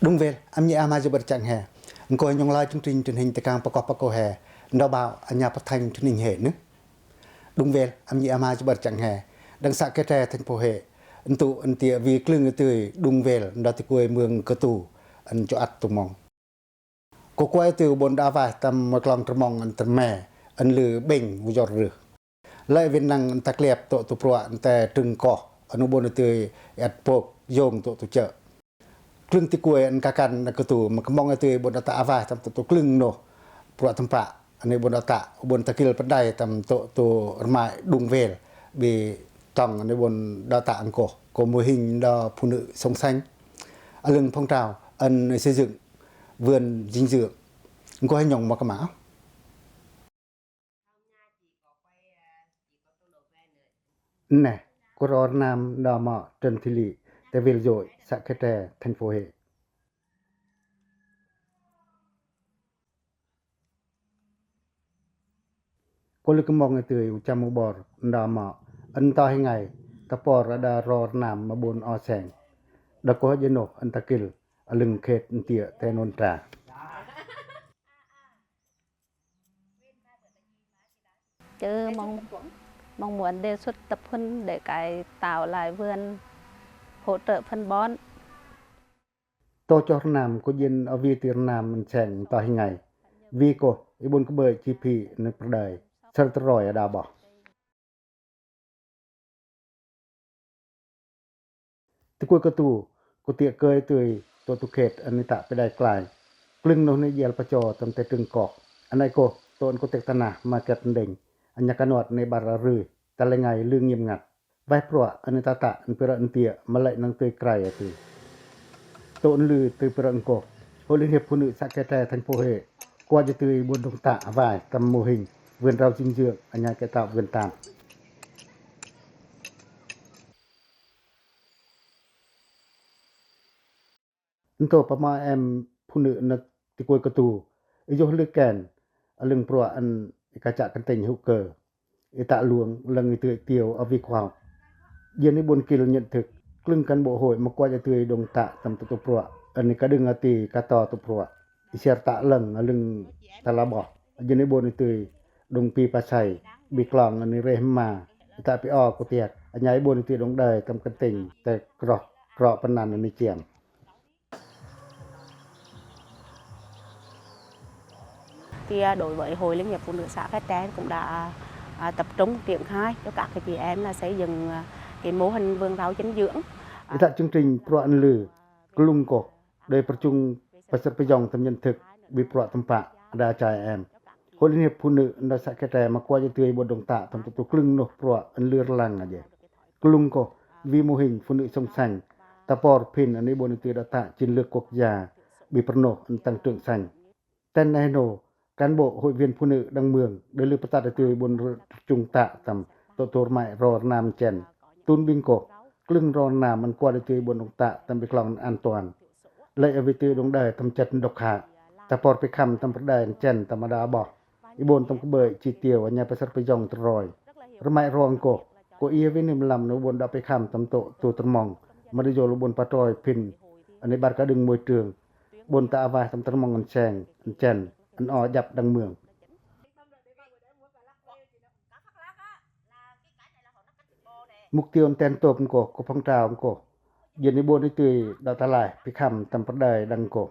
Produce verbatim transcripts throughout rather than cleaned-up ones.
Đung Vel, ăm nhêma jubăr chang he. Nkoi nhŏng lai tĭng tĭng tĭng hĭn tơkang păkoh păkoh he. Ndao bau, ăña pătanh tĭng hĭn he nư. Đung Vel, ăm nhêma jubăr chang he. Đang sa kê tre thành phố he. Ntu ân tiê wi klâng ư tui Đung Vel, ndao tikuê mương Katu, ân choh ăt tu mong. Ko kuai tui u bôn đa wai tâm môi klong tơmong ân tơme, ân lư bêng u jor rưh. Lơi win năng ân ta kliăp tŏ tu pruă ân te trưng koh, ân u bôn tui ăt pok, yong tŏ tu chơ̆. Klâng tikuê ân kakan ân Katu, ma kơmong tui u bôn đa ta wai tâm tŏ tu klâng noh, pruă tơmpă, ân u bôn đa ta, u bôn ta kil pơdai tâm tŏ tu rmai Đung Vel, bi tong ân u bôn đa ta ân koh, ko mô hình đa phụ nữ sống xanh. Ân lưng phong trào, ân xây dựng, vườn dinh dưỡng. Nkoi hơ nhŏng ma kơma. Nê, ko ro rnam đa ma Trần Thị Lị, te Vel Dội, xã Khe Tre, thành phố Huế. Ko lư kơmong tui u chăm u bor, nda ma, ân ta hi ngai, ta por a đa ro rnam ma bôn o seng. Đa ko hơ jêh noh, ân ta kil, a lưng khet ân tiê te nôn tra. Chứ mong, mong muốn đề xuất tập huấn để cải tạo lại vườn, hỗ trợ phân bón. Tŏ choh rnam ko jên a wi tui rnam ân seng ta hi ngai. Wi ko, i bôn kơbơi chi phi nâng pơrdai. Săr tơroi a đa boh. Tikuê Katu, ko tiê kơi tui, tŏ tu khet, ân i ta pơdai klai. Klâng noh ni jel pacho, tâm te trưng koh. Ân ai ko, tŏ ân ko tek tanah, ma ket ndêng. Ân nhă kanuat ni bar a rưh, ta lơi ngai lư nghiêm ngặt. Wai pruă, ân i ta ta, ân pơrơ ân tiê, ma lơi nâng tui krai a tui. Tŏ ân lư tui pơrơ ân ko. Hội Liên hiệp Phụ nữ xã Khe Tre, thành phố Huế. Kua jêh tui bôn đong ta, wai, tâm mô hình, vườn rau dinh dưỡng, ân nhă kê tao vườn tăm. Ntô pama em phunư năk tikuê Katu, i yoh lư ken, a lưng pruă ân i kachă kơntêng hữu cơ, i ta luông lăng i tưi tiêu a wi khoa học. Jên i bôn kil nhận thức, klưng cán bộ hội ma kua jêh tưi đong ta tâm tŏ tu pruă, ân i kađưng a ti kato tu pruă. I siar ta lăng a lưng ta la boh. Jên i bôn i tưi đong pi pasai, bi klong ân i reh ma, i ta pi o ku tiak, a nhai bôn i tưi đong đơi tâm kơntêng, te kroh, kroh pơnăn ân i chiam. Thì, à, đối với Hội Liên hiệp Phụ nữ xã Khe Tre cũng đã, à, tập trung triển khai cho các cái chị em là xây dựng, à, cái mô hình vườn rau dinh dưỡng. I ta chương trình pruă ân lư, klung ko, đơi pơrchung pơsăr pơyong tâm nhận thức, bi pruă tâm pă, đa chai em. Hội Liên hiệp Phụ nữ, đa xã Khe Tre, ma kua jêh tưi bôn đong ta, tâm tŏ tu klưng noh pruă, ân lư rlăng a jêh. Klung ko, vì mô hình Phụ nữ sống xanh, ta por phin ân i bôn i tưi đa ta chiến lược quốc gia, bi pơrnoh ân tăng trưởng xanh. Ten neh nô, cán bộ hội viên Phụ nữ đăng mương, đơi lư pơtăt i tưi bôn rơchung ta tâm, tŏ tu rmai ro rnam chen. Tun bing ko, klưng ro rnam ân kua i tưi bôn đong ta tâm bi klong an toàn. Lơi a wi tưi đong đơi tâm chet độc hại. Ta por pi khăm tâm pơrdai chen tâm a đa boh. I bôn tâm kơbơi chi tiêu a nhai pơsăr pơyong tơroi. Rmai ro ân ko. Ko i a wi nim lăm nô bôn đa pi khăm tâm tŏ tu tơrmong. Ma đa yol u bôn patroi phin. Ân i bar kađưng môi trường. Bôn ta a wai tâm tơrmong ân seng, ân chen, ân o jăp đăng mương. Mục tiêu ân ten tôp ân ko, ko phong trào ân ko. Jên i bôn i tưi đa ta lai, pi khăm tâm pơrdai đăng ko.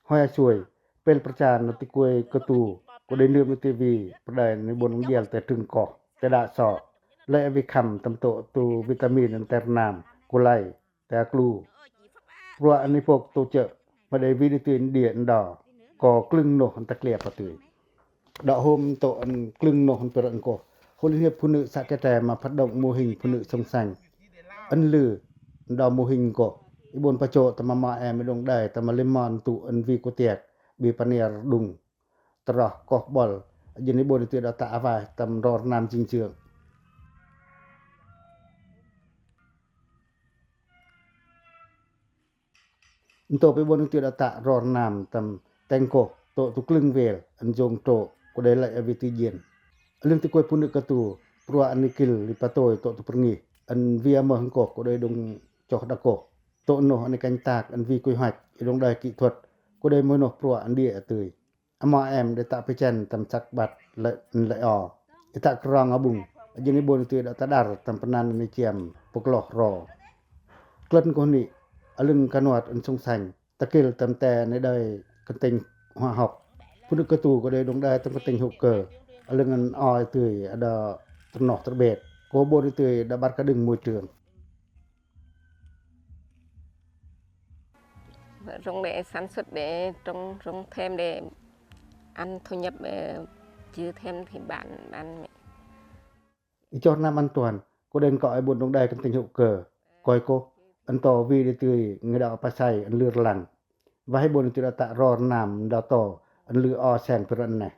Hoi a sui, pel pơrchan nô tikuê Katu, ko đei nưp nô ti wi, pơrdai ni bôn ân jel te trưng koh, te đa so. Lơi a wi khăm tâm tŏ tu vitamin ân te rnam, ko lai, te a klu. Pruă ân i pok tŏ chơ̆, ma đei wi ni tưi ân đia ân đo, ko klưng noh ân ta kliăp a tưi. Đa hôm tŏ ân klưng noh ân pơrơ ân ko. Hội Liên hiệp Phụ nữ xã Khe Tre ma phát động mô hình Phụ nữ sống xanh. Ân lư, đa mô hình ko. I bôn pacho tâm ma em i đong đai tâm ma lim mon tŭ ân wi ku tiak, bi panier đung. Tơroh koh bol, jên i bôn i tưi đa ta a wai tâm ro rnam dinh dưỡng. Ntô pi bôn i tưi đa ta ro rnam tâm teng ko, tŏ tu klưng wel, ân yong trô, ko đei lơi a wi tưi jên. Ân lưng tikuê Phu Nư Katu, pruă ân i kil i patôi tŏ tu pơrngih, ân wi a mơh ân ko, ko đei đong choh đa ko. Tŏ noh ân i kanh tak, ân wi quy hoạch, i đung đai kỹ thuật, cô đei mui noh pruă ăn đia a tưi. Amo em đei tă păchen tâm săk ƀăt lĕ, lĕ o. I tă krong a ƀŭng, a jin i ƀon i tưi đa ta đar tâm pơnăn ni chiam pô kloh ro. Klân kô ni, a lưng kanuat ăn sung sanh, ta kil tâm te ni đai kơntĭnh hóa học. Pŭ nư kơ tu kô đei đung đai tâm kơntĭnh hữu cơ, a lưng ăn o i tưi a đa tơnoh tơbet. Kô ƀon i tưi đa ƀar kơđưng môi trường. Rông để sản xuất để trồng, trồng thêm để ăn thu nhập, ờ, chứ thêm thì bán, bán mẹ. I chor năm Antoine, kô đei kơ i ƀon đung đai kơntĭnh hữu cơ. Koi kô, ăn to wi đê tưi ngai đa pa sai ăn lư rlăng. Wa i ƀon đê tưi đa tă ro rnam đa to ăn lư o seng pơrơ̆ neh.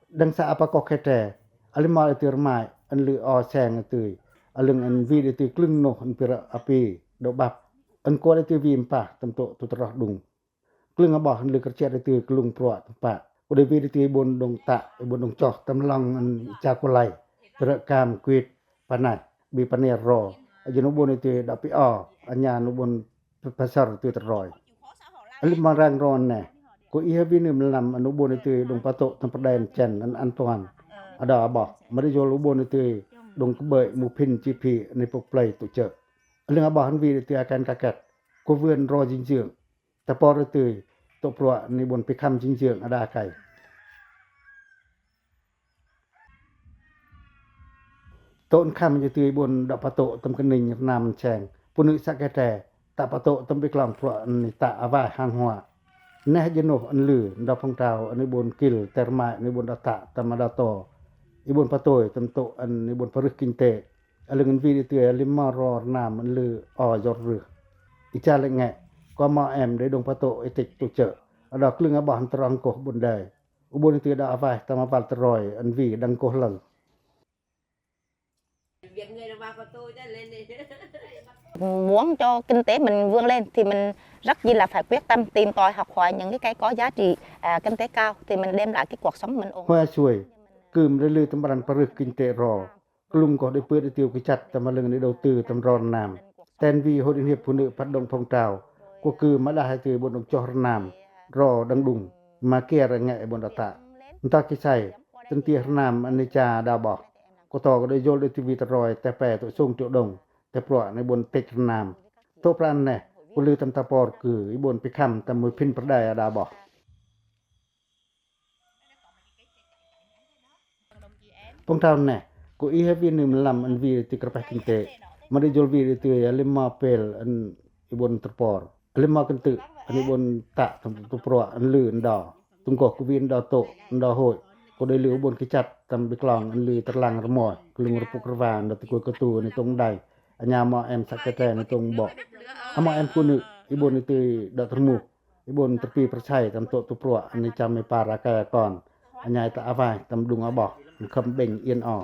Đăng sa apa kok khe tre, a lưi mo đê tưi rmai ăn lư o seng đê tưi, a lưng ăn wi đê tưi klâng noh ăn pơrơ̆ api đô ƀăp. Ăn kua đê tưi wi mpah tâm tŏ tu tơroh đung. Klâng a ƀoh ăn lư kơchiat đê tưi klung pruă tơpă. Kô đei wi đê tưi i ƀon đung tă, i ƀon đung choh tâm lŏng ăn i cha kua lai, pơrơ̆ kam kuit, panai, ƀi panai ro. A jin u ƀon đê tưi đa pi o, a nha u ƀon pasar tưi tơroi. A lưi ma rang ro neh, kô i ha wi nưm lăm ăn u ƀon đê tưi đung patŏ tâm pơđen chen ăn Antoine. A đa a ƀoh, ma đe jol u ƀon đê tưi đung kơbơi mu phin chi phi ăn i pŭk play tŭ chơ̆. A lưng a ƀoh ăn wi đê tưi a ken kaket, kô wưn ro dinh dưỡng. Ta por đê tưi, tŏ pruă ni ƀon pi khăm dinh dưỡng a đa kai. Tŏ ăn khăm đê tưi ƀon đa patŏ tâm kơninh rnam seng. Pŭ nư sa ke tre, tă patŏ tâm ƀik lŏng pruă ni tă a wai hăng hua. Neh jên noh ăn lư, đa phong trào ăn i ƀon kil, tơr mai ăn i ƀon đa tă tâm a đa to. I ƀon patôi tâm tŏ ăn i ƀon parưh kinh tế. A lưng ăn wi đê tưi a lưi mo ro rnam ăn lư o jor rưh. I cha lĕ ngeh, kua mo em đei đung patŏ i tĭch tŭ chơ̆. A đa klâng a ƀoh ăn tơrong koh ƀon đai. U ƀon đê tưi đa a wai tâm a wal tơroi ăn wi đăng koh lăng. Muốn cho kinh tế mình vươn lên thì mình rất chi là phải quyết tâm tìm tòi học hỏi những cái, cái có giá trị, à, kinh tế cao thì mình đem lại cái cuộc sống mình ổn. Hôi a sui, kưm đei lư tâm ƀrăn parưh kinh tế ro. Klung koh đei pưt đê tưi kơchăt tâm a lưng đei đầu tư tâm ro rnam. Ten wi Hội Liên hiệp Phụ Nữ phát động phong trào. Kua kưm ma đa hai tưi ƀon đung choh rnam ro đăng đung. Ma kiơ ră ngeh i ƀon đa tă. Nta ki sai, tơntia rnam ăn i cha đa ƀoh. Kua to kua đei jol đei tưi wi tơroi te pe tŏ sông triệu đồng. Te pruă ni ƀon tĭch rnam. Tŏ pran neh, kua lư tâm ta por kư, i ƀon pi khăm tâm mui phin pơđai a đa ƀoh. Phong trào neh, kua i ha wi nưm lăm ăn wi đê tưi kơrpeh kinh tế. Ma đe jol wi đê tưi a lưi mo pel ăn i ƀon tơpor. A lưi mo kơntư̆ ăn i ƀon tă tâm tŭ pruă ăn lư ăn đa. Tŭng koh kua wi ăn đa tŏ, ăn đa hội. Kua đei lư u ƀon kơchăt tâm ƀik lŏng ăn lư tơrlang rmoi. Klung rpŭk rwa ăn đa tŭ kôi kơtu ăn i tông đai. A nha mo em sa ke tre ăn i tông ƀok. A mo em kua nư, i ƀon đê tưi đa tơrmuk. I ƀon tơrpi pơrsai tâm tŏ tŭ pruă ăn i chăm i pa ra kai a kon. A nha i ta a wai tâm đung a ƀoh, ăn khâm ƀeng yên ổn.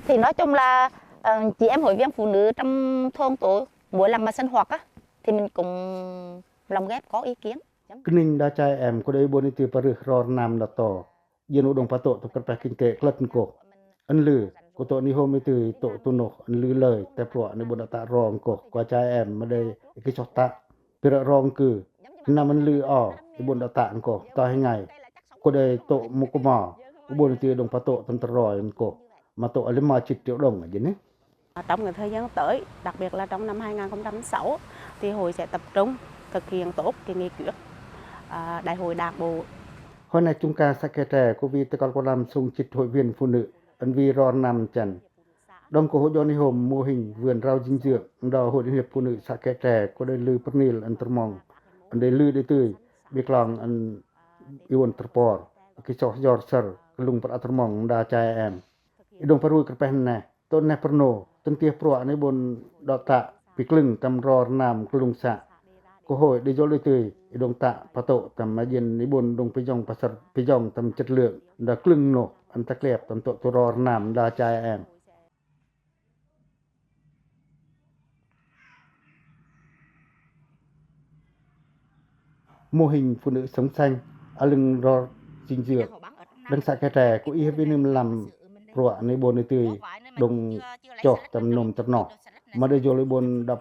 Thì nói chung là, ờ, chị em hội viên phụ nữ trong thôn tổ mỗi lần mà sinh hoạt á, thì mình cũng lồng ghép có ý kiến. Kơninh đa chai em kua đei i ƀon đê tưi parưh ro rnam đa to. Jên u đung patŏ tâm kơrpeh kinh tế klât nkoh. Ăn lư, kua tŏ ni hôm đê tưi tŏ tŭ noh ăn lư lơi, te pruă ni ƀon đa tă ro nkoh, kua chai em ma đei i kĭ soh tă. Pơrơ̆ ro nkư, năm ăn lư o, i ƀon đa tă nkoh, ta hê ngai. Kua đei tŏ mu kua mo, u ƀon đê tưi đung patŏ tâm tơroi nkoh. Ma tŏ a lưi mo chit triệu đồng a jên nê. Trong cái thời gian tới, đặc biệt là trong năm hai ngàn không trăm lẻ sáu, thì hội sẽ tập trung thực hiện tốt cái nghị quyết, à, Đại hội Đảng bộ. Hôi neh chung ca sa ke tre kua wi tơkăl kua năm sung chit hội viên phụ nữ, ăn wi ro rnam chăn. Đong kua hô jôn i hôm mô hình vườn rau dinh dưỡng, đa Hội Liên hiệp Phụ Nữ sa ke tre kua đei lư pơrnil ăn tơrmong. Ăn đei lư đê tưi, ƀik lŏng ăn i ƀon tơpor. Kĭ soh jor sơr, klung pơrăt tơrmong đa chai em. I đung parui kơrpeh neh, tŏ neh pơrno, tơntia pruă ni ƀon đa tă, pi klâng tâm ro rnam klung sa. Kua hội đei jol đê tưi, i đung tă, patŏ tâm ma jên i ƀon đung pijong pasar, pijong tâm chất lượng, đa klâng noh, ăn ta klep tâm tŏ tŭ ro rnam đa chai em. Mô hình phụ nữ sống xanh, a lưng ro dinh dưỡng. Đăng sa ke tre, kua i ha wi nưm lăm pruă ne i bon i tui đung choh tâm num tât noh. Ma đei jol i bon đa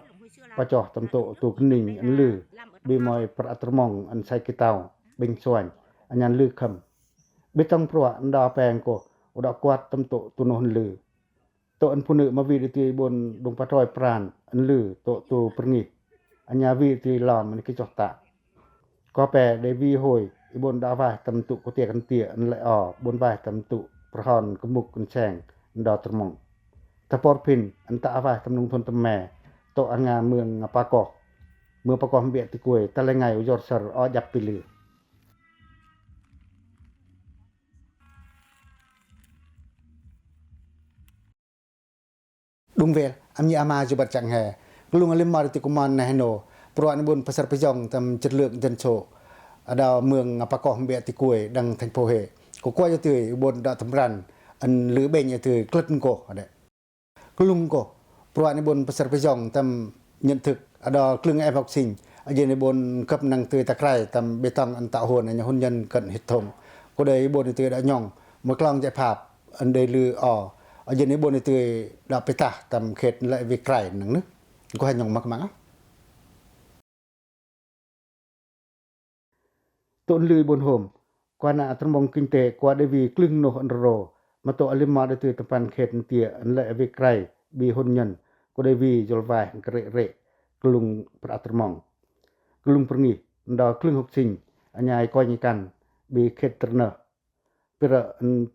pachoh tâm tŭ tu kĭn nin ân lư, bi moi prăt rmong ân sai kitau, bêng suañ, ân lư khâm. Bi tong pruă ân đa peng koh, u đa kuăt tâm tŭ tu noh ân lư. Tŭ ân phu nư ma wi đei tui i bon đung patroi pran ân lư tŭ tu prngih. Ân wi đei tui lom ân ki choh tă. Ko pe đei wi hôi, i bon đa waih tâm tŭ kutiek ân tiek ân lĕ o, bon waih tâm tŭ prhon kmuk ân seng, ân đo tât rmong. Ta por phin, ân tă waih tâm nung thôn tâm me, tŭ a nga mương a pakoh. Mương pakoh mbiă ti kuê, ta lĕ ngai u jor săr o jăp pi lư. Đung wel, am nhi ama Jubăt Chang He, klung a lim ma đei tui kuman neh no, pruă ne i bon pasar pejong tâm chất lượng dân số, a đa mương a pakoh mbiă ti kuê đăng thành phố Huế. Ko kuă đei tui i bon đa tâm ran, ân lư bêng đei tui klât koh, a đe. Klung koh, pruă ne i bon pasar pejong tâm nhận thức, a đa klung em học sinh, a jêng i bon kăp năng tui ta krai tâm bi tong ân tau hôn, ân hôn nhân cận huyết thống. Ko đei i bon đei tui đa nhong, mâu klong giải pháp, ân đei lư o, a jêng i bon đei tui đa pitah tâm khet lĕ wi krai năng nư. Ko he nhong măk măng a. Tŭ ân lư i bon hôm, kuă nă tât rmong kinh tế kuă đei wi klung noh ân ro, ma tŭ a lim ma đei tui tơpăn khet ân tiek ân lĕ wi krai bi hôn nhân, ko đei wi jol waih ân kret ret, klung prăt rmong. Klung prngih, ân đa klung học sinh, ân nhi koi nhi kăn, bi khet tơrnơh. Pira ân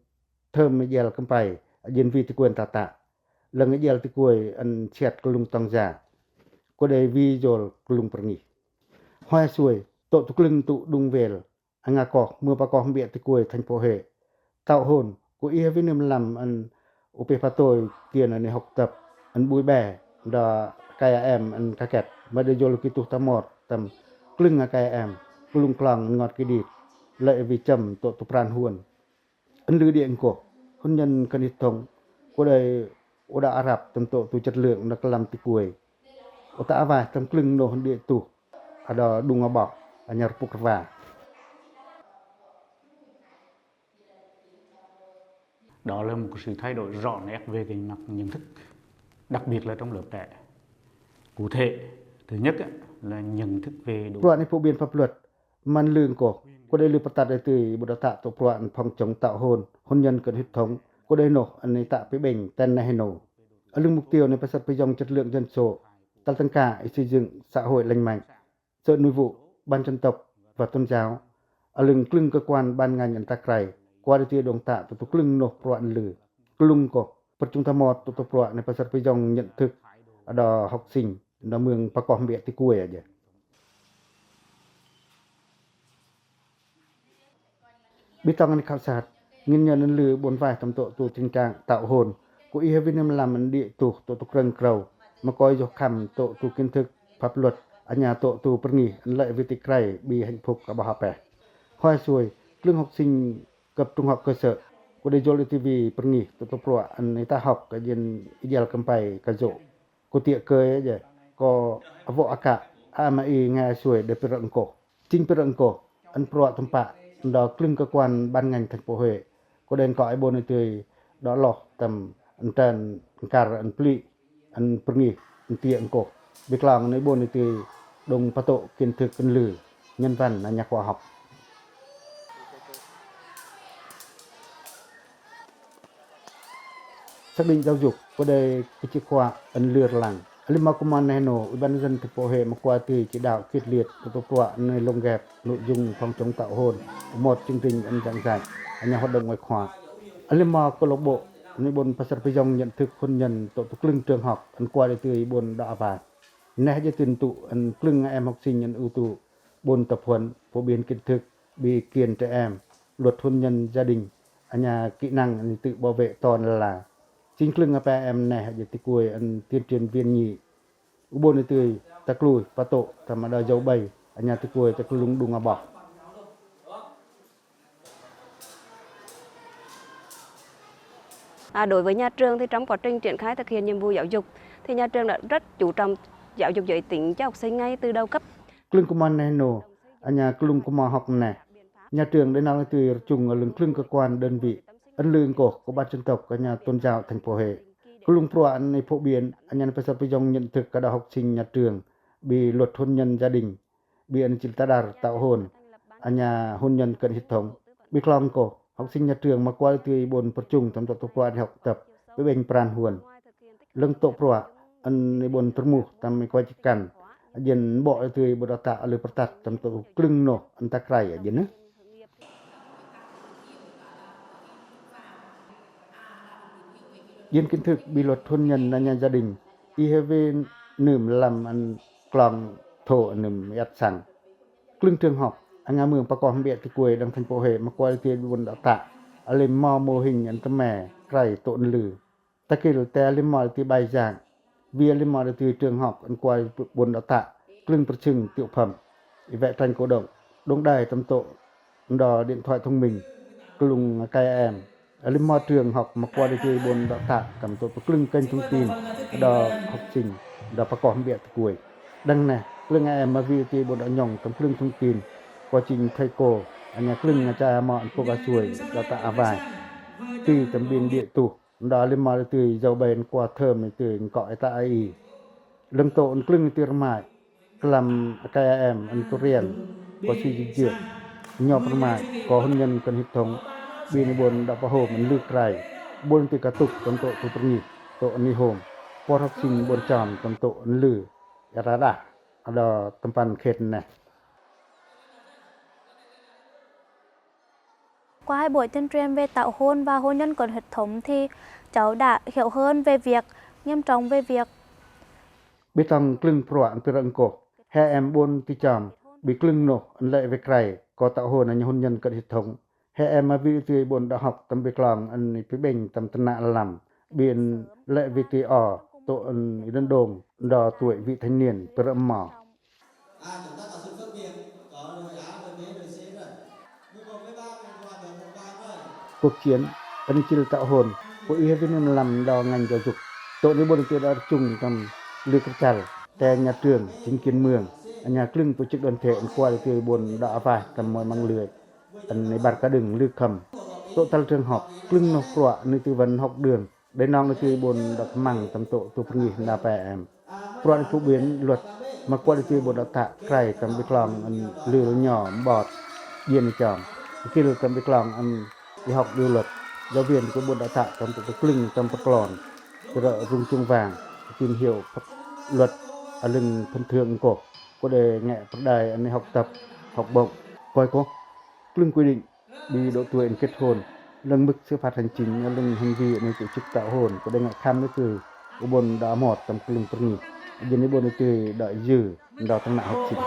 thơm i jel kơmpai, a jêng wi ti kuê ân ta tă. Lăng i jel ti kuê ân siat klung tong ja. Ko đei wi jol klung prngih. Hoi suai, tŭ tu klung tŭ đung wel. A nga koh, mương pakoh mbiă ti kuê thành phố Huế. Tau hôn, ko i he wi nơm lăm ân u pih patoi kien ân i hŏk tăp, ân bui be, đa kai a em ân kaket, ma đei jol ki tuh ta mot, tâm klung a kai a em, klung klong ân ngot ki dit, lĕ wi châm tŭ tu pran huôn. Ân lư đia ngkoh, hôn nhân cận huyết thống, ko đei u đa arap tâm tŭ tu chất lượng đa klam ti kuê. U ta a waih tâm klung noh ân đia tuh, a đa đung a bok, a nhar puk rwa. Đó là một cái sự thay đổi rõ nét về cái mặt nhận thức, đặc biệt là trong lớp trẻ. Cụ thể, thứ nhất á, là nhận thức về đủ. Pruă ne phổ biến pháp luật, ma ân lư ngkoh, ko đei lư pơtăt đei tui, bu đa tă tŭ pruă ân phòng chống tau hôn, hôn nhân cận huyết thống, ko đei noh, ân i tă pi bêng, ten neh no. Ân lư mục tiêu ne pasar pejong chất lượng dân số, tal tơngka, i xây dựng xã hội lành mạnh. Sở Nội vụ, Ban Dân tộc và Tôn giáo, a lưng klưng cơ quan ban ngành ân ta krai, kuă đei tui đong tă tŭ tŭ klưng noh pruă ân lư. Klưng koh, pơchŭng tơmot tŭ tŭ pruă ne pasar pejong nhận thức, a đa học sinh, đa mương pakoh mbiă ti kuê a dje. Bi tong ân khảo sát, ngin nhơn ân lư bon vai tâm tŭ tŭ tình trạng tau hôn, ko i he wi nơm lăm ân đia tuh tŭ tŭ krơng krâu, ma koi yoh khăm tŭ tŭ kiến thức, pháp luật, a nha tŭ tŭ pơngih ân lĕ wi ti krai bi hạnh phúc a bơh a peh. Hoi sui, klưng học sinh cấp trung học cơ sở, ko đei jol i ti wi pơngih tŭ tŭ pruă ân i ta hok ka jên i jel kơmpai ka jô. Ko tiek kơi a dje, ko a vok a kă, a ma i ngai a sui đe pirơ̆ ngkoh. Ching pirơ̆ ngkoh, ân pruă tơmpă, ân đa klưng cơ quan ban ngành thành phố Huế. Ko đei ngkoh i bon i tui đa loh tâm ân trơn ngkar ân plih, ân pơngih, ân tiek ngkoh. Bi klong i bon i tui đong pơtŭ kiến thức ân lư, nhân văn a nha khoa học. Xác định giáo dục, ko đei ki chìa khóa ân lư rlăng. A lưm ma kuman neh no, Ủy ban nhân dân thành phố Huế ma kuă tui chỉ đạo quyết liệt tŭ tŭ pruă ne lồng ghép nội dung phòng chống tau hôn, một chương trình ân giảng dạy, a nha hoạt động ngoại khóa. A lưm ma câu lạc bộ, ne bon pasar pejong nhận thức hôn nhân tŭ tŭ klưng trường học, ân kuă đei tui bon đa a wai. Neh dje tŭ tŭ, ân klưng a em học sinh ân ưu tú, bon tập huấn, phổ biến kiến thức, bi kien trẻ em, luật hôn nhân gia đình, a nha kỹ năng ân tự bảo vệ ton la. Ching klưng a pe em neh dje ti kuê ân tuyên truyền viên nhị. U bon i tui ta klui, pătŭ, tâm a đa jâu ƀai, a nha ti kuê ta klung đung a bok. À, đối với nhà trường thì trong quá trình triển khai thực hiện nhiệm vụ giáo dục thì nhà trường đã rất chú trọng giáo dục giới tính cho học sinh ngay từ đầu cấp. Klưng kuman neh no, a nha klung kuman hok neh. Nhà trường đei nau i tui rchung a lưng klưng cơ quan đơn vị, ân lư êng koh của ban dân tộc, a nha tôn giáo thành phố Huế. Klung pruă ân i phổ biến, a nha pơsăr pơjong nhận thức kơ đa học sinh nhà trường, bi luật hôn nhân gia đình, bi ân chil ta đar tảo hôn, a nha hôn nhân cận huyết thống. Bi klong êng koh, học sinh nhà trường ma kual i tui i bôn pơrchung tâm tŏ tu pruă đi học tập, bi bêng pran huân. Lăng tŏ pruă ân i bôn tơrmuh tâm i kuai chikăn, a jên bŏ i tui i bôn đao tă a lư pơrtăt tâm tŏ klâng noh ân ta krai a jên nơh. Jên kiến thức bi luật hôn nhân a nha gia đình, i hơ vê nưm lăm ân klong thô ân nưm i ăt săng. Klâng trường học, a nha mương pă koh hăm biă ti kuai đăng thành phố Huế ma kual i tui i bôn đao tă, a lưm mo mô hình ân tơme krai tŏ ân lư. Ta kil te a lưm mo i tui bài giảng, via a lưm mo i tui trường học ân kual i bôn đao tă, klâng pơrchưng tiểu phẩm, i vẽ tranh cổ động, đung đai tâm tŏ, ân đo điện thoại thông minh, klung a cai em. A lưm mo trường học ma kual i tui i bôn đao tă tâm tŏ tu klâng kênh thông tin, ân đo học sinh, ân đo pă koh hăm biă ti kuai. Đăng neh, klâng a em ma via i tui i bôn đao nhŏng tâm klâng thông tin, quá trình thầy cô, a nha klâng a chai a mo ân pôk a suai, đao tă a vai. Tui tâm bin địa tu, ân đo a lưm mo i tui i dâu bê ân kua thơm i tui ân kŏ i tă a i. Lăng tŏ ân klâng i tui rơmai, klam a cai a em ân tu rian, kua si jư jư, nhŏp rơmai, kua hôn nhân cận huyết thống, bin i bôn đao pơhôm ân lư krai, bôn i tui katŭk tâm tŏ tu pơrngih, tŏ ân i hôm, por học sinh bôn chom tâm tŏ ân lư, i ra đah, a đo tâm păn khet neh. Qua hai buổi tuyên truyền về tảo hôn và hôn nhân cận huyết thống thì cháu đã hiểu hơn về việc, nghiêm trọng về việc. Bi tŏng klâng pruă ân pĭ rơ̆ êng koh, he em bôn ti chom, bi klâng noh ân lĕ vê krai, kơ tảo hôn a nha hôn nhân cận huyết thống. He em ma via i tui i bôn đao hŏk tâm bi klong ân i pĭ bêng tâm tơnă lăm, bi ân lĕ vê i tui o, tŏ ân i đôn đôn, đo tuổi vị thành niên, pĭ rơ̆ mo. Cuộc chiến, ân chil tảo hôn, của i hơ vê nưm lăm đo ngành giáo dục, tŏ ân i bôn i tui đo rchung tâm lư kơchăl, te nhà trường, chính quyền mường, a nha klâng tổ chức đoàn thể ân kual i tui i bôn đo a vai tâm môi mạng lưới, ân i bar kađưng lư khâm, tŏ tal trường học, klâng noh pruă ân i tư vấn học đường, đei nong i tui i bôn đao tơmăng tâm tŏ tu pơrngih ân đa pe em. Pruă ân i phổ biến luật, ma kual i tui i bôn đao tă krai tâm bi klong ân lư lơ nho, mbot, jên i chom. Kil tâm bi klong ân i học điều luật, giáo viên i bôn đao tă tâm tŏ tu klâng tâm pơklon, pĭ rơ̆ rung chuông vàng, tìm hiểu pháp luật, a lưng phần thưởng êng koh, của để nghe pơđai ân i học tập, học bổng. Koi koh, klâng quy định, đi độ tuổi kết hôn, lăng mức xử phạt hành chính, lăng hành vi ân i tổ chức tảo hôn, của đei ngă khăm i tui, i bôn đao mot tâm klâng pơrngih, jên i bôn i tui đao dư, đao tăng nặng học sinh.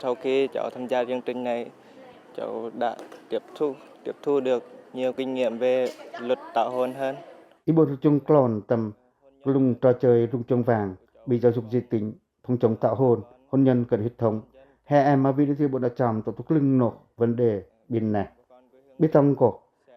Sau khi cháu tham gia chương trình này, cháu đã tiếp thu, tiếp thu được nhiều kinh nghiệm về luật tảo hôn hơn. I bôn rung chuông klon tâm klung trò chơi rung chuông vàng, bi giáo dục giới tính, phòng chống tảo hôn, hôn nhân cận huyết thống. He em ma via i tui i bôn đao chom tŏ tu klâng noh vấn đề bin neh. Bi tŏng koh,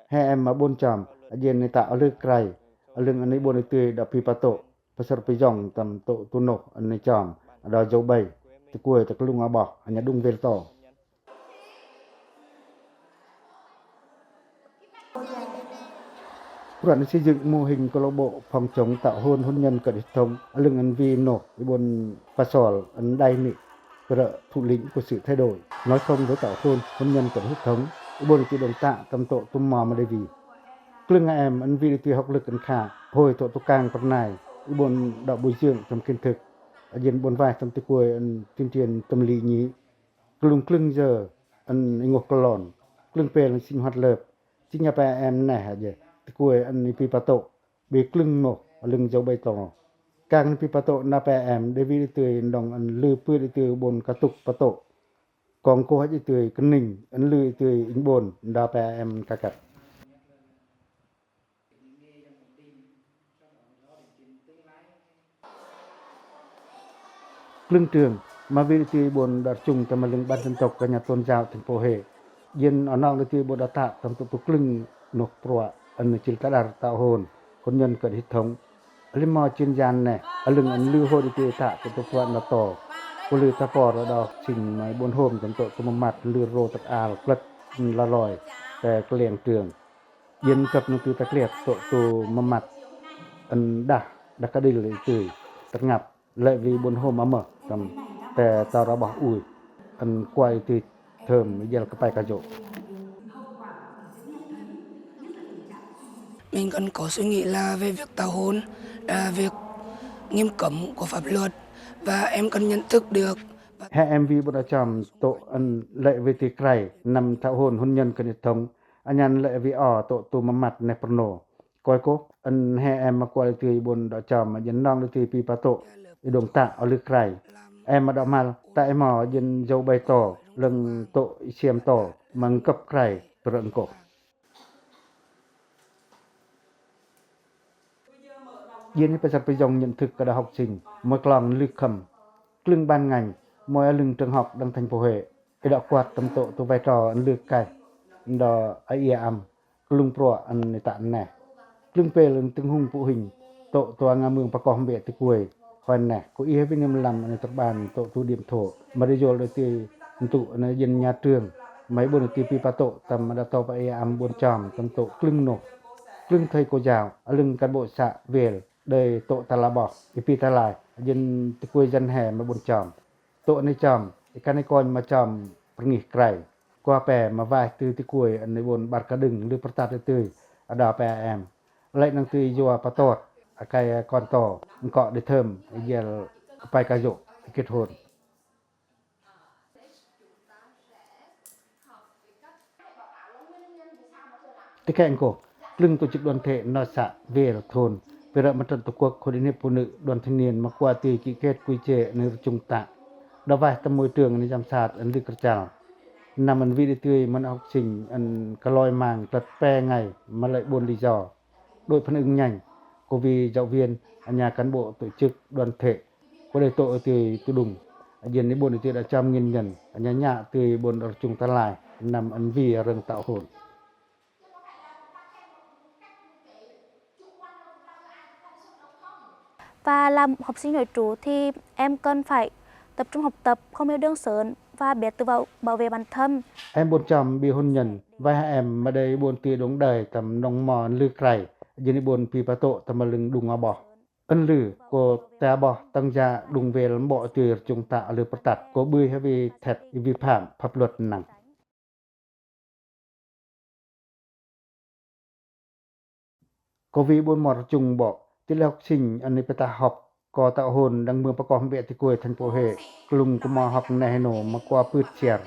he em ma bôn chom, a jên i tă a lư krai, a lưng ân i bôn i tui đao pi pơtŏ, pơsăr pơjong tâm tŏ tu noh ân i chom, đao dâu bê, ti kuai ta klung a boh, a nha đung vêl to. Pruă ân xây dựng mô hình câu lạc bộ phòng chống tảo hôn hôn nhân cận huyết thống, a lưng ân vin noh i bôn pasol ân đai ni, pĭ rơ̆ thủ lĩnh của sự thay đổi, nói không với tảo hôn hôn nhân cận huyết thống, i bôn i tui đong tă tâm tŏ tum mo ma đei vi. Klâng a em ân vin i tui học lực ân kha, hôi tŏ tu kang pơr nai, i bôn đao bồi dưỡng tâm kiến thức, a jên bôn vai tâm ti kuai ân tuyên truyền tâm lý nhí. Klung klâng giờ ân i ngôh klon, klâng pel ân sinh hoạt lớp, chi nha pe em neh a jên, ti kuai ân i pi pơtŏ, bi klâng noh, a lưng dâu bê to. Kang ân pi pơtŏ na pe em, đei vin i tui đong ân lư pưt i tui bôn katŭk pơtŏ. Kong koh i tui kơning, ân lư i tui inh bôn, đa pe em kakat. Klâng trường, ma vin i tui bôn đao rchung tâm a lưng ban dân tộc a nha tôn giáo thành phố Huế. Jên a nong i tui bôn đao tă tâm tŏ tu klâng noh pruă ân chil ta đar tảo hôn, hôn nhân cận huyết thống. A lưng mo chuyên gia neh, a lưng ân lư hôi i tui tă tŏ tu pruă đao to. Ko lư ta por đa hok sing mai buôn hôm tâm tŏ tu mât măt lư rô tăk al klăt laloi te kliăng trường. Iên kăp nâng tui ta kliăp tŏ tu mât măt ân đah đa kadil i tui tơr ngăp. Lĕ wi buôn hôm amơh tâm te tao ra ƀoh ui ân kuai tui thơm i jel kơpai kajo. Mình cần có suy nghĩ là về việc tảo hôn là việc nghiêm cấm của pháp luật và em cần nhận thức được. He em wi buôn đă chom tŏ ân lĕ wi tui krai năm tảo hôn hôn nhân cần hiệp thống, anhan lĕ wi o tŏ tu mât măt neh pơrno. Koi kô, ân he em ma kual i tui buôn đă chom ma jên nong i tui pi pa tŏ i đung ta o lư krai. Em ma đă mal, ta em o jên dấu bày tỏ lưng tŏ i siam tỏ ma ngkăp krai pơrơ̆ ngkô̆. Jên i pasal pơjong nhận thức kơ đa hok sing, môi klong lư khâm, klưng ban ngành, môi a lưng trường học đăng thành phố Huế. I đă kuăt tâm tŏ tu vai trò ân lư kaih, ân đă a ia âm, klŭng pruă ân i ta neh. Klŭng pel ân tưng hŭng pŭ hing, tŏ tu a nga mương pa koh mbia ti kuai, hoi neh, kơ i he wi nim lăm ân i tơr ban tŏ tu điểm tho, ma đe yol đe ti ntŭ ân i jên nhà trường, mai buôn ti pi pa tŏ tâm đa tŏ pa ia âm buôn chom tâm tŏ klŭng noh. Klŭng thầy cô giáo, a lưng cán bộ xã, wiel, đei tŏ ta la ƀoh, i pi ta lai, a jên ti kuai dân hè mai buôn chom. Tŏ ân i chom, i kăn i koñ ma chom pơrngih krai. Kua pe ma waih tui ti kuai ân i buôn ƀar kơđưng lư pơrtat i tui, a đa pe em. Lĕ nâng tui yua pa tŏt, a kai kon to, ngkŏ đe thơm, i jel kơpai kajo, i kết hôn. Ti keng kô, klưng tổ chức đoàn thể, nội xã, wiel, thôn, pơrơ̆ mặt trận tổ quốc, hội liên hiệp phụ nữ, đoàn thanh niên, ma kua tui ký kết quy chế, ân i rơchung ta. Đa waih tâm môi trường, ân i giám sát, ân lư kơchal. Năm ân wi đe tui, ma nau hok sing, ân kaloi mang, klăt pe ngai, ma lĕ buôn lý do. Đội phản ứng nhanh, kơ wi giáo viên, a nhà cán bộ tổ chức, đoàn thể, kơ đei tŏ tui tu đung, a jên i buôn tui đa chom nguyên nhân, a nhà nhă tui buôn rơchung ta lai, năm ân wi rơng tảo hôn. Và là học sinh nội trú thì em cần phải tập trung học tập, không yêu đương sớm và biết tự bảo, bảo vệ bản thân. Em buôn chom ƀư hôn nhân, waih em ma đei buôn tui đung đơi tâm nong mo ân lư krai, a jên i buôn pi pa tŏ tâm a lưng đung a ƀoh. Ân lư, kơ te a ƀoh tăng gia đung wiel mƀok tui rơchung ta a lư pơrtat, kơ ƀư he wi thet i vi phạm pháp luật năng. Kơ wi buôn mot rơchung ƀok, ti lĕ hok sing ân i peta hok, kơ tảo hôn đăng mương pa koh mbia ti kuai thành phố Huế, klŭng kơ mo hok neh nô ma kua pưt siar.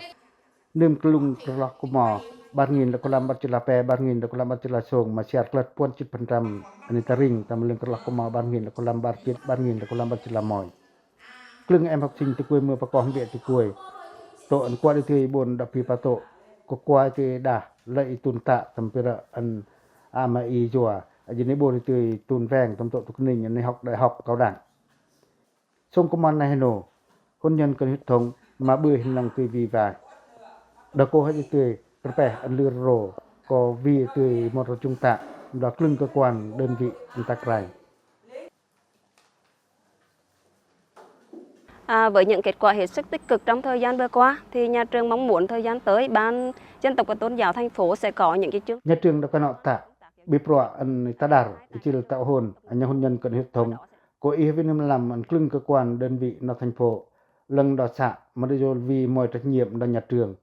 Nơm klŭng kơrloh kơ mo, ƀar ngin đă kơlam ƀar chila pe, ƀar ngin đă kơlam ƀar chila sông, ma siar klăt puăn chit phần trăm, ân i ta ring, tâm lưng kơrloh kơ mo, ƀar ngin đă kơlam ƀar chit, ƀar ngin đă kơlam ƀar chila moi. Klưng em hok sing ti kuai mương pa koh mbia ti kuai. Tŏ ân kuai tui buôn đa pi pa tŏ. Kơ kuai tui đa, lĕ i tun ta, tâm pơrơ̆ ân a ma i yua. A jên i buôn tui tun weng, tâm tŏ tu kơning, ân i hok đại học, cao đẳng. Sông kơ mo neh nô, hôn nhân cần huyết thống, ma ƀư hên năng tui wi waih. Đa kơ he tui, kơpeh ân lư rô, kơ wi tui mot rơchung ta, đa klưng cơ quan, đơn vị, ân ta krai. À, với những kết quả hết sức tích cực trong thời gian vừa qua, thì nhà trường mong muốn thời gian tới, Ban Dân tộc và Tôn giáo thành phố sẽ có những cái chương. Nhà trường đa kơnong ta, ƀư pruă ân i ta đar, i chil tảo hôn, a nhà hôn nhân cần huyết thống, kơ i he wi nim lăm ân klưng cơ quan, đơn vị, nau thành phố, lăng đa xã, ma đei yol wi moi trách nhiệm đa nhà trường.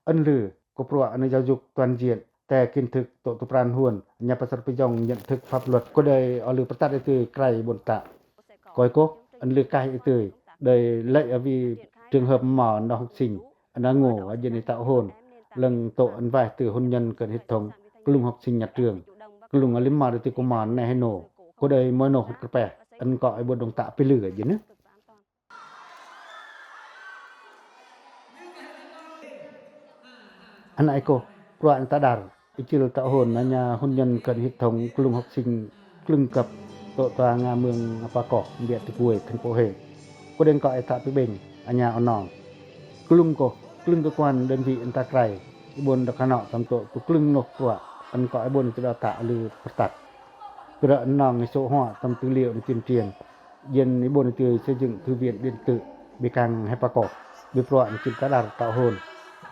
Ân lư, kơ pruă ân i giáo dục toàn diện, te kiến thức tŏ tu pran huôn, a nhà pasar pơjong nhận thức pháp luật, kơ đei o lư pơrtat i tui krai buôn ta. Koi kô, ân lư kaih i tui, đei lĕ a wi trường hợp mo nau hok sing, ân a ngô, a jên i tảo hôn, lăng tŏ ân waih tui hôn nhân cần huyết thống, klŭng hok sing nhà trường, klŭng a lưm mo đe tui kơ mo neh nô, kơ đei moi nô hŭt kơpeh, ân kơ i buôn đung ta pi lư a jên. Ân ai kô, pruă ân ta đar, i chil tảo hôn, a nhà hôn nhân cần huyết thống, klŭng hok sing, klŭng cấp, tŏ ta nga mương pa koh, mbia ti kuai, thành phố Huế. Kơ đei kơ i ta pi ƀeng, a nhà o nong. Klŭng kô, klŭng cơ quan, đơn vị ân ta krai, i buôn đa kơnong tâm tŏ tu klŭng noh pruă, ân kơ i buôn tui đa ta lư pơrtat. Pơrơ̆ ân nong i số hóa tâm tư liệu tuyên truyền, jên i buôn tui xây dựng thư viện điện tử, Bi kang he pakoh, bi pruă nchil ta đar tao hôn.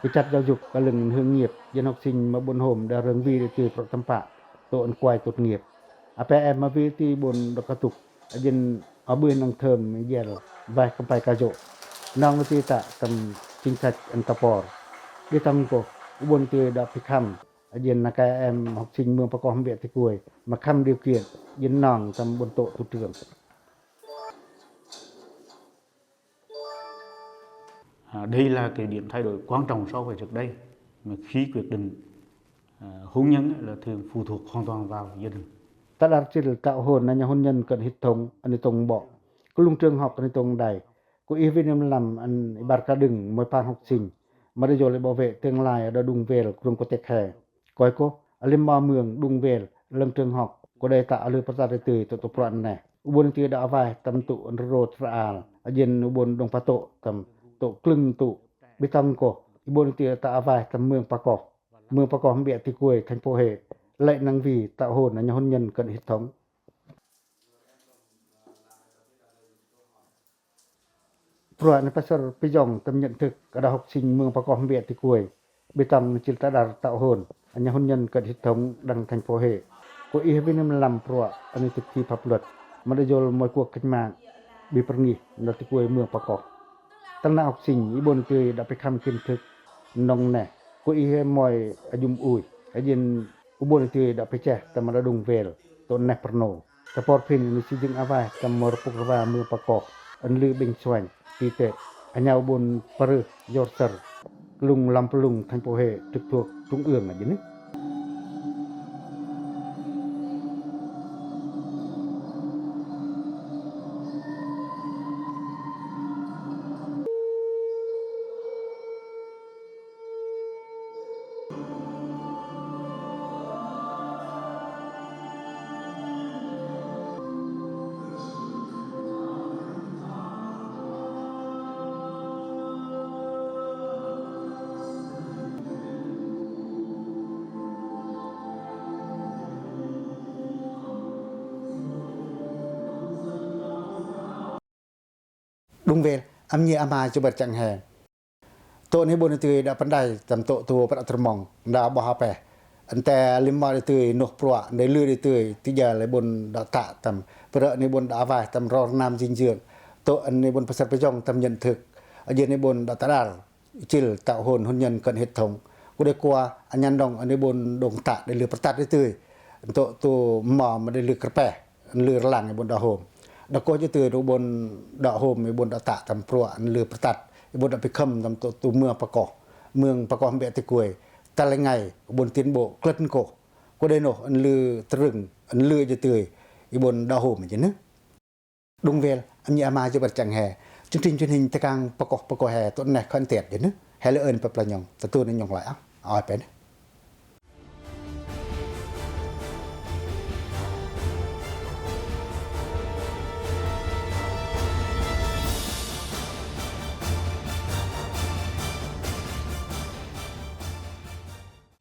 Kêt chăm giáo dục, kăl lưng hướng nghiệp, jên học sinh ma buôn hôm đa rơngvi đê tui prŏ tâm pă, tŏ ăn quay tốt nghiệp. Apa em ma wi ti buôn đa katŭk, a jên a bui nâng thơm jel, vaih kăm pai ka jŏ. Nong ti ta tâm chính sách ăn ta por. Bi tong kô, u buôn ti đa pi khăm, a jên nâng ka em học sinh mương pakoh mbia ti kuai, ma khăm điều kiện, jên nong tâm buôn tŏ thủ trưởng. À, đây là cái điểm thay đổi quan trọng so với trước đây, mà khi quyết định, à, hôn nhân là thường phụ thuộc hoàn toàn vào gia đình. Ta đar chil tao hôn, na nhà hôn nhân cận huyết thống, ăn i tông bok. Kơlŭng trường học ăn i tông đai. Kô ih wi nim lăm ăn i bar ka đưng, môi pang học sinh. Ma đa jol i bảo vệ tương lai đa đung vel, kơlŭng kô tek he. Koi kô, a lim ma mương đung vel, lơng trường học, kô đei ta a lư pơtat đê tui tŏ tŏ pruă neh. U buôn đê tui đa a vaih tâm tŭ ăn rô tra al, a jên u buôn đung pă tŏ tâm tŏ klưng tŭ. Bi tong kô, i buôn đê tui ta a vaih tâm mương pakoh. Mương pakoh mbia ti kuai thành phố Huế, lĕ nâng wi tao hôn na nhà hôn nhân cận huyết thống. Pruă ni pasal pijong tâm nhận thức, a đa học sinh mương pakoh mbia ti kuai. Bi tong ni chil ta đar tao hôn, a nhà hôn nhân cận huyết thống đăng thành phố Huế. Kô ih wi nim lăm pruă, ăn i thực thi pháp luật, ma đa jol môi quốc cách mạng, bi pơrngih, na ti kuai mương pakoh. Tâng na học sinh, i buôn đê tui đa pi khăm kiến thức, nong neh, kô ih môi a jum ui, a jên u buôn đê tui đa pi cheh, tâm đa đung vel, tŏ neh pơrno. Ta por phin ni si jưng a vaih tâm mor pŭk rwa mương pakoh, ăn lư bêng suañ, ti tê, a nhà u buôn Parư, Jor Sar, kơlŭng Lâm Pơlung, thành phố Huế, trực thuộc trung ương a jên ni. Đung vel, a mi ama jơ bơr chăng he. Tŏ ni buôn đê tui đa pơđai tâm tŏ tu pơđa tơrmong, đa bơh a peh. Ntê lim ma đê tui noh pruă, đê lư đê tui, ti jal i buôn đa tă tâm. Pơđa ni buôn đa a vaih tâm rau rơnam dinh dưỡng. Tŏ ni buôn pasal pijong tâm nhận thức. A jên ni buôn đa ta đar. Chil tao hôn hôn nhân cận huyết thống. Kô đê kua, a nhăn đong, a ni buôn đong tă, đê lư pơtat đê tui. Tŏ tu mâm ma đê lư kơrpeh, lư rlang i buôn đa hôm. Đa kô jơ tui đu buôn đa hôm, i buôn đa tă tâm pruă, lư pơtat. I buôn đa pi khăm tâm tŏ tu mương pakoh. Mương pakoh mbia ti kuai. Ta lĕ ngai, buôn tiến bộ, klân kô. Kô đê noh, lư trưng, lư jơ tui, i buôn đa hôm jơ ni. Đung vel, a mi ama jơ bơr chăng he. Chương trình truyền hình Tây Cang pakoh pakoh he, tŏ neh khân tiet jơ ni. He lơ ơn pơp la nhŏng, ta tu ni nhŏng lai a. Oi pe ni.